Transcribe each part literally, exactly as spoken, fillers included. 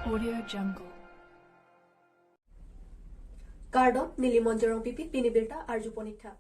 Audio Jungle. Kardom, neli Monjorong Pipi, pini birta arjupon ik tha.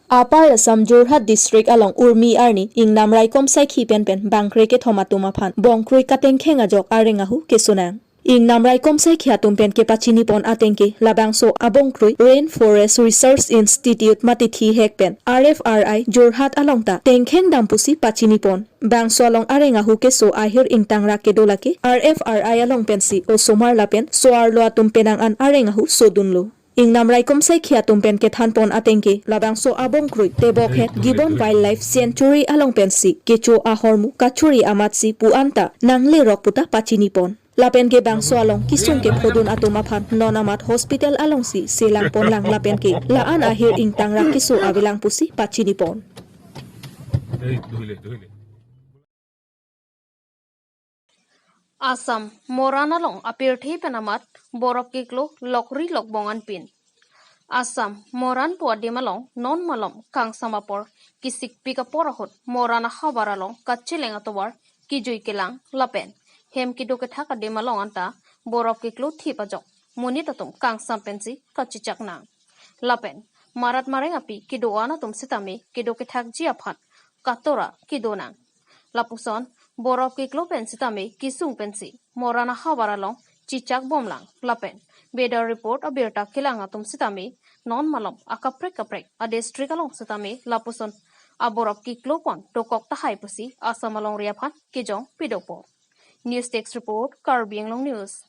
Upper Assam Jorhat District along Urmi arni ingnam raikom saikhi pen pen bangkre kethom atum aphan bongkroi katengkheng ajok areng ahu keso nang. Ingnam raikom saikhi atum pen kepachinipon ateng ke labangso abongkroi Rainforest Research Institute mate thihek pen R F R I Jorhat along ta tengkheng dam pusi pachinipon. Bangso along areng ahu keso ahir ingtangrak kedo lake R F R I along pensi osomar lapen so-arlo atum penang an areng ahu sodunlo. Ingnam raikom saikhi atum pen kethanpon ateng ke labangso abongkroi Tebokhet Gibbon Wildlife Sanctuary along pensi kecho ahormu kachori amatsi pu anta nanglerok puta pachinipon. Lapen ke bangso along kesung kephodun atum aphan non amat hospital alongsi selangpon lang lapen ke la-an ahir ingtangrak keso avelang pusi pachinipon. Assam, Moran along apirthe pen amat borop kiklo lokri lokbong anpin. Assam, Moran pu adim along non malom kangsam apor kisikpik apor ahut Moran ahavar along kacheleng atovar kijui kelang lapen hem kedo kethak adim along anta borop kiklo thip ajok monit atum kangsam pensi kachechak nang. Lapen marat mareng api kedo-an atum sitame kedo kethakji aphan katora kedo nang. Lapuson borop kiklo pen sitame kesung pensi Moran ahavar along chechak bomlang lapen weather report abirta kelang atum sitame non malom akaprek kaprek adistrict along sitame lapuson aborop kiklo pon dokok tahai pusi Assam alongri aphan kejong pidopo. News Desk Report, Karbi Anglong News.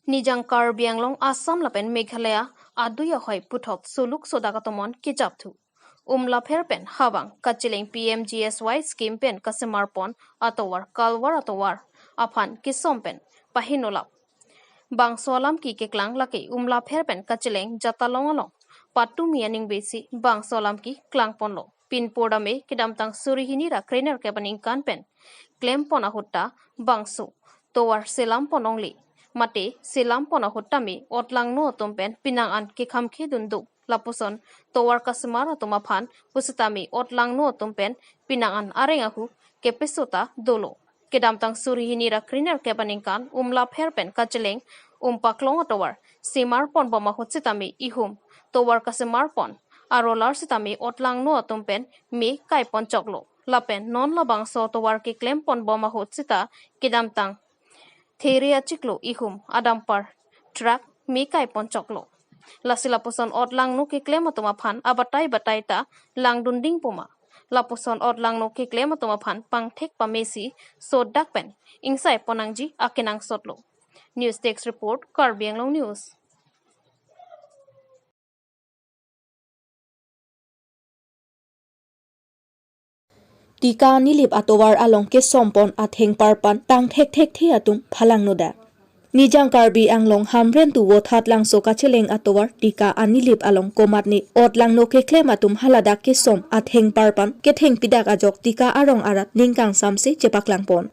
Nijang Karbi Anglong, Assam lapen Meghalaya adui ahoi puthot suluk sodak atomon kejapthu. Umlapher pen Hawang kacheleng P M G S Y scheme pen kasemarpon atovar kalvar atovar aphan kesom pen pahinolap. Bangso alam ke keklang lake Umlapher pen kacheleng Jatalong along patumi aning besi bangso alam ke klangponlo. Pinpur dame kedamtang suri hini ra krenerkep aningkan pen klempon ahut ta bangso tovar selampon ongle. Mate selampon ahut tame otlangno atum pen penang an kekhamkhe dunduk. Lapuson tovar kasemar atum aphan pusitame otlangno atum pen penang an areng ahu kepeso ta dolo. Kedamtang suri hini ra krenerkep aningkan Umlapher pen kacheleng Umpaklong atovar semarpon bom ahut sitame ihum tovar kasemarpon arolar sitame otlangno atum pen me kaipon choklo. Lapen non labangso tovar keklempon bom ahut sita kedamtang there achiklo ihum adampar truck me kaipon choklo. Lasi lapuson otlangno keklem atum aphan abatai batai ta langdunding poma. Lapuson otlangno keklem atum aphan pangthek pamesi sodak pen ingsaipon nangji akenangsotlo. News Desk Report, Karbi Anglong News. Tika anilip atovar along kesompon athengparpan tang thekthekthe atum phalangnodak. Nijang Karbi Anglong Hamren tu Vothatlangso kacheleng atovar tika anilip along komatne otlangno keklem atum haladak kesom athengparpan kethengpidak ajok tika arong arat ningkangsamse chepaklangpon.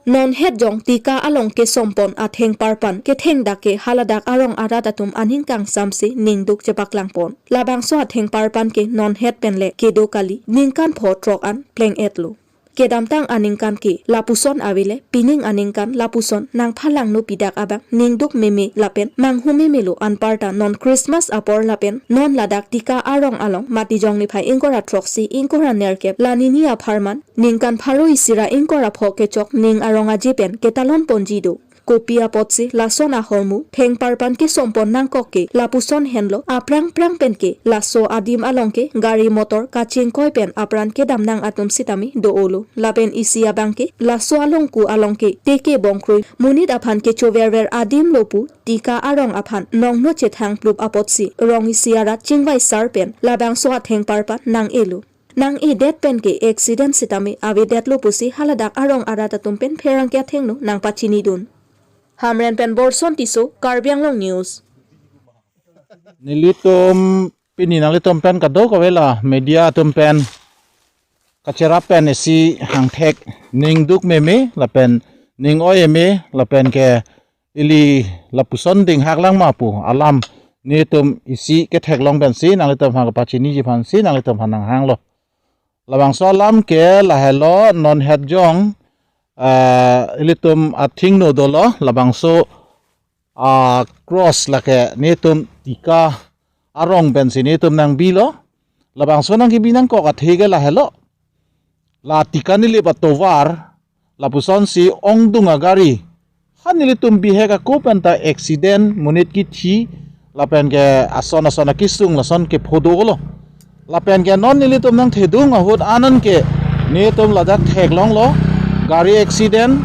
Non het jong tika along kesompon athengparpan kethengdak ke haladak arong arat atum aningkangsamse ningduk chepaklangpon. Labangso athengparpan ke non het penle kedo kali ningkan pho throk an pleng-etlo. Kedamtang aningkan ke lapuson avele, pining aningkan lapuson nangphalangno pidak abang ningduk meme lapen manghu memelo anparta non Christmas apor lapen non ladak tika arong along Matijong niphai ingkoi ra throksi ingkoi ra nerkep la nini apharman ningkan pharo isi ra ingkoi ra pho kechok ning arong aje pen ketalonponji do. Kopi apotsi lason ahormu thengparpan kesompon nangkok ke lapuson henlo, aphrang phrang pen ke laso adim along ke gari motor kachingkoi pen apran kedam nang atum sitame do-olo. Lapen isi abang ke laso alongku along ke teke bongkroi monit aphan kechoverver adim lo pu tika arong aphan nongno chethang plup apotsi rong isi arat chingvai sar pen labangso athengparpan nang-elo. Nang-edet pen ke accident sitame avedetlo pusi haladak arong arat atum pen pherangke athengno nangpachinidun. Hamren pen Borson Tisso, Karbi Anglong News. Nelitum pini nanglitum pen kadokave la media atum pen kacherap pen isi hangthek ningduk meme lapen ning-oi-eme lapen ke ili lapuson dinghak lang ma pu alam netum isi ketheklong pensi nanglitum aphan kapachiniji aphansi nanglitum aphan nanghanglo. Labangso alam ke lahelo, non het jong, eh, ilitum athengno dolo, labangso, ah, cross lake netum Tika arong pensi netum nangbilo. Labangso nangkebi nangkok athe ke lahelo. La Tika nilip atovar, lapusonsi ongdung agari, ha nelitum bihek ako penta accident, monit kithi, lapen ke ason ason akesung lason kepho dolo. Lapen ke non nelitum nangthedung ahut anan ke netum ladak theklonglo, gari accident,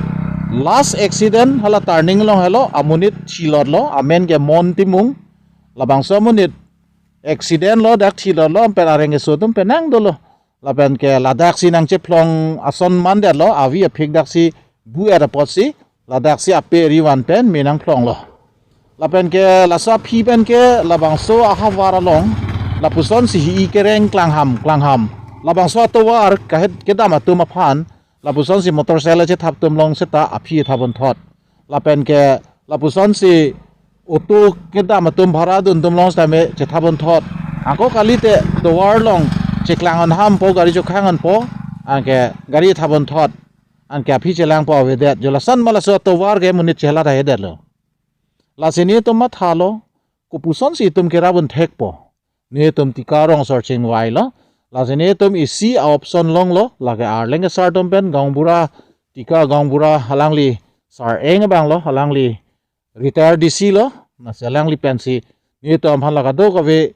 last accident hala turning along helo, amonit thilotlo, amen ke Mon Timung. Labangso amonit accident lo, dak thilotlo, pen areng keso atum penang dolo. Lapen ke ladaksi nangchephlong ason mandetlo, avi aphik daksi bu-et apotsi, ladaksi ape ri van pen me nangphlonglo. Lapen ke laso aphi pen ke labangso ahavar along, lapusonsi hi-i kereng klangham, klangham. Labangso atovar kahet kedam atum aphan, lapusonsi motorcycle chethap atum along seta aphi thapon thot. Lapen ke lapusonsi auto kedam atum bhara dun atum along seta me chethapon thot. Ako kalite tovar along cheklang anhampo, gari chokhang anpo, anke gari thapon thot. Anke aphi chelangpo avedet. Jo lason ma laso atovar ke monit chelat ahedetlo. Lasi netum mathalo, kopusonsi itum kerap un thekpo. Netum Tika arong asor chingvailo. Lasi netum isi a-option longlo, lake Arleng asar atum pen, gaonbura, Tika gaonbura, alangli sar eng abanglo, alangli retired D C lo, lasi alangli pensi netum aphan la kadokave,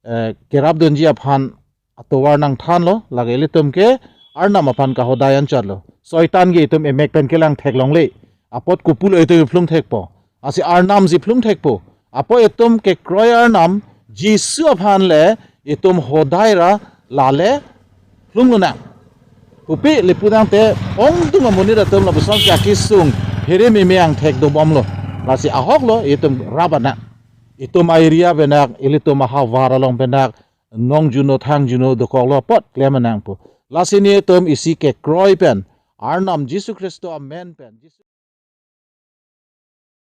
eh, kerap dunji aphan atovar nangthanlo, lake ilitum ke Arnam aphan kahodai anchotlo. Soitan ke itum emek pen kelang theklongle. Apot kopulo itum phlung thekpo. Lasi Arnamsi phlung thekpo. Apot itum kekroi Arnam Jisu aphan le itum hodai ra lale phlung lonang. Kopi lapu tangte ongdung amonit atum lapusonsi akesung phere meme angthek dobomlo. Lasi ahoklo itum rap anang. Itum a-area pen dak, ilitum ahavar along pen dak, nong juno thang juno dokoklo apot klem anangpo. Lasi netum isi kekroi pen, Arnam Jisu Khristo amen pen, Jisu